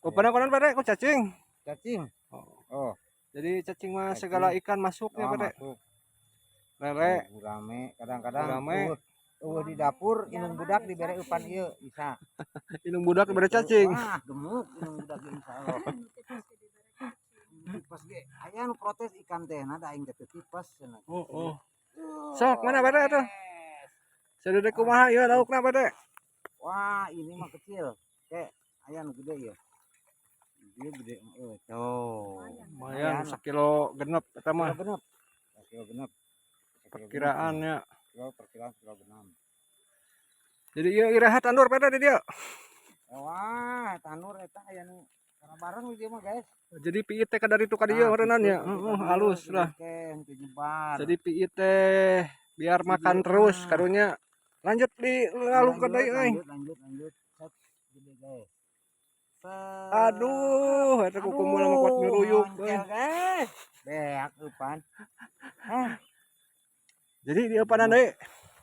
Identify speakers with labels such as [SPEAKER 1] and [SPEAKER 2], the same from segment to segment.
[SPEAKER 1] Oh, padahal Pak RT, kok cacing?
[SPEAKER 2] Cacing.
[SPEAKER 1] Oh.
[SPEAKER 2] Oh,
[SPEAKER 1] Jadi cacing mah
[SPEAKER 2] cacing.
[SPEAKER 1] Segala ikan masuknya,
[SPEAKER 2] Oh,
[SPEAKER 1] Pak RT.
[SPEAKER 2] Masuk.
[SPEAKER 1] Lele,
[SPEAKER 2] Oh, gurame kadang-kadang
[SPEAKER 1] gurame.
[SPEAKER 2] Eueuh di dapur indung budak dibere eupan ieu bisa.
[SPEAKER 1] Indung budak dibere
[SPEAKER 2] Gitu.
[SPEAKER 1] cacing.
[SPEAKER 2] Wah, gemuk indung budak ge insyaallah. Tipes ge. Aya nu protes ikan teh nah da aing teh teu tipes cenah.
[SPEAKER 1] Oh. Sok mana Pak RT tuh? Sadede kumaha ieu laukna, Pak RT?
[SPEAKER 2] Wah, ini mah kecil. Kayak aya nu gede ya. Dia gede euy. Tuh.
[SPEAKER 1] Lumayan sakilo genep eta mah.
[SPEAKER 2] Kilo genep. Kilo genep. Kilo genep.
[SPEAKER 1] Perkiraannya.
[SPEAKER 2] Kilo perkiraan kilo genep.
[SPEAKER 1] Jadi ieu iraha tandur, Pak RT, di dieu?
[SPEAKER 2] Wah, tanur eta aya nu karena bareng di dieu mah, guys.
[SPEAKER 1] Jadi piit teh ka dari itu ka dieu
[SPEAKER 2] Nah,
[SPEAKER 1] meureunnan
[SPEAKER 2] gitu,
[SPEAKER 1] ya.
[SPEAKER 2] gitu,
[SPEAKER 1] Heeh,
[SPEAKER 2] ka dieu,
[SPEAKER 1] halus lah.
[SPEAKER 2] Teu nyebar.
[SPEAKER 1] Jadi piit teh biar
[SPEAKER 2] Di
[SPEAKER 1] makan
[SPEAKER 2] dieu
[SPEAKER 1] terus
[SPEAKER 2] mah.
[SPEAKER 1] Karunya. Lanjut di lalu ka
[SPEAKER 2] Lanjut,
[SPEAKER 1] deui euy.
[SPEAKER 2] Lanjut, lanjut, lanjut. Set, gede, guys. Set.
[SPEAKER 1] Aduh, eta kukumbul mah kuat ngiruyuk euy.
[SPEAKER 2] Moncel, guys. Beak eupan. Eh,
[SPEAKER 1] Jadi di eupanan deui.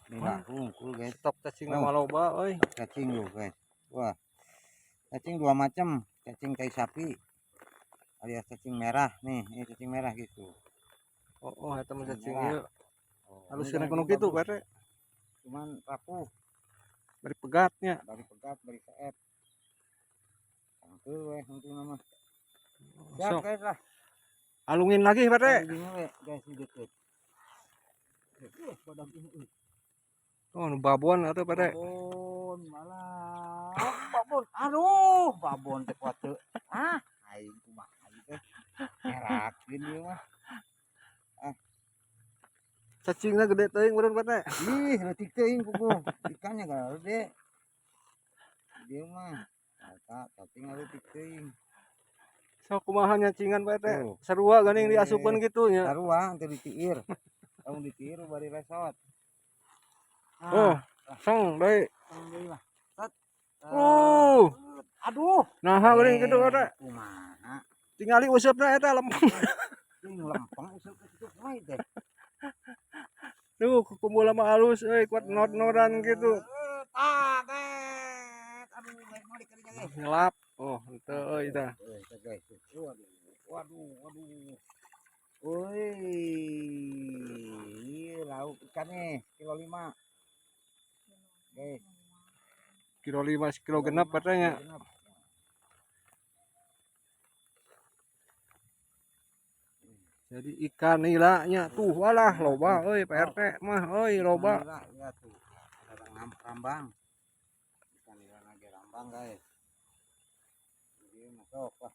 [SPEAKER 2] Nih hungkul, guys.
[SPEAKER 1] Stok cacing
[SPEAKER 2] Oh.
[SPEAKER 1] mah loba euy.
[SPEAKER 2] Cacing lu, guys. Wah. Cacing dua macam, cacing tai sapi alias cacing merah nih, ini cacing merah gitu.
[SPEAKER 1] Oh, eta mah
[SPEAKER 2] Cacing
[SPEAKER 1] cacing
[SPEAKER 2] merah.
[SPEAKER 1] ieu.
[SPEAKER 2] Oh,
[SPEAKER 1] Halus
[SPEAKER 2] ini
[SPEAKER 1] kena
[SPEAKER 2] jangan
[SPEAKER 1] kuno kitu,
[SPEAKER 2] bagus.
[SPEAKER 1] Pak RT.
[SPEAKER 2] Cuman rapuh,
[SPEAKER 1] Bari pegatnya.
[SPEAKER 2] Bari pegat, bari seep. Tangkeul weh intina mah. Siap,
[SPEAKER 1] Sok,
[SPEAKER 2] guys lah.
[SPEAKER 1] Alungin lagi, Pak RT.
[SPEAKER 2] Gini we, guys, di deket. Badag ini euy.
[SPEAKER 1] Oh, nu babon atuh, Pak RT.
[SPEAKER 2] Babon malah. Babon. Aduh, babon teh kuat teu. Ah, aing kumaha ieu teh. Ngerakeun ieu mah.
[SPEAKER 1] Cacingna gede teuing meureun, Pak RT.
[SPEAKER 2] Ih, leutik teuing kuku. Ikannya gede. Dia mah. Eta cacing leutik teuing.
[SPEAKER 1] Sok kumaha nyacingan, Pak RT?
[SPEAKER 2] Tuh.
[SPEAKER 1] Sarua geuning
[SPEAKER 2] Eh,
[SPEAKER 1] diasupkeun kitu nya.
[SPEAKER 2] Sarua teu ditiir. Lamun ditiir bari resot.
[SPEAKER 1] Oh,
[SPEAKER 2] Nah,
[SPEAKER 1] song deui.
[SPEAKER 2] song deui lah. Set. Aduh.
[SPEAKER 1] Nah, geuning kitu, Pak RT.
[SPEAKER 2] Kumaha?
[SPEAKER 1] Tingali useupna eta lempeng.
[SPEAKER 2] Ini lempeng useup ke situ kumaha teh.
[SPEAKER 1] Duh, kukumbul mah halus euy, kuat not-noran gitu.
[SPEAKER 2] Tah, guys. Aduh, guys, malik kadinya, guys.
[SPEAKER 1] Nyelap. Oh, henteu euy tah.
[SPEAKER 2] Eh, teh, guys. Waduh, waduh, waduh. Woi, lauk ikan nih, kilo lima. Guys,
[SPEAKER 1] Kilo 5 kilo genep katanya.
[SPEAKER 2] Genep.
[SPEAKER 1] Jadi ikan nilanya tuh walah loba euy, Pak RT mah euy loba.
[SPEAKER 2] Ikan nila, ya tuh. Ada rambang. Ikan nila lagi rambang, guys. Jadi masuk lah.